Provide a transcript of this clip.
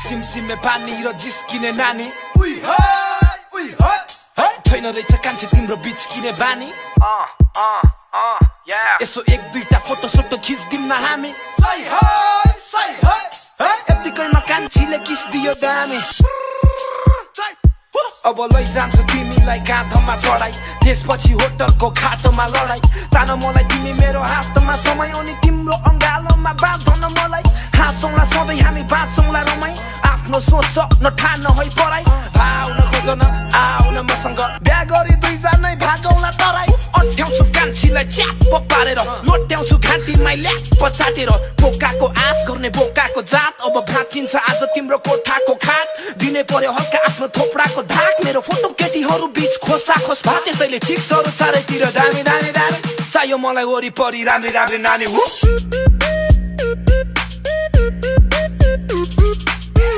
सिमसिमे पानी र जिस्किने नानी छैन रहेछ कान्छे तिम्रो बिचकिने बानी यसो एक दुईटा फोटो सोटो खिच्दिम न हामी यतिकैमा कान्छीले किस दियो दामी अब लैजान्छु तिमीलाई काँधमा चढाइ त्यसपछि होटलको खाटोमा लडाइ तान मलाई तिमी मेरो हातमा समय अनि तिम्रो अङ्गालोमा बाँधन मलाई हाँसौँला सधैँ हामी बाँचौँला रमाइ आफ्नो सोच नठान है पराइ आउन खोजन आउन मसँग बिहा गरी दुईजनै भागौँला तराइ अट्याउँछु कान्छीलाई च्याप्प पारेर लोट्याउँछु घाँटीमा ल्याप्प चाटेर बोकाको आश गर्ने बोकाको जात अब भाँचिन्छ आज तिम्रो कोठाको खाट दिने पर्यो हल्का आफ्नो थोपडाको धाक मेरो फोटो केटीहरू बीच खोसा खोस भा त्यसैले छिक्सहरू चारैतिर दामी दामी दामी चाहियो मलाई वरिपरि राम्री राम्री नानी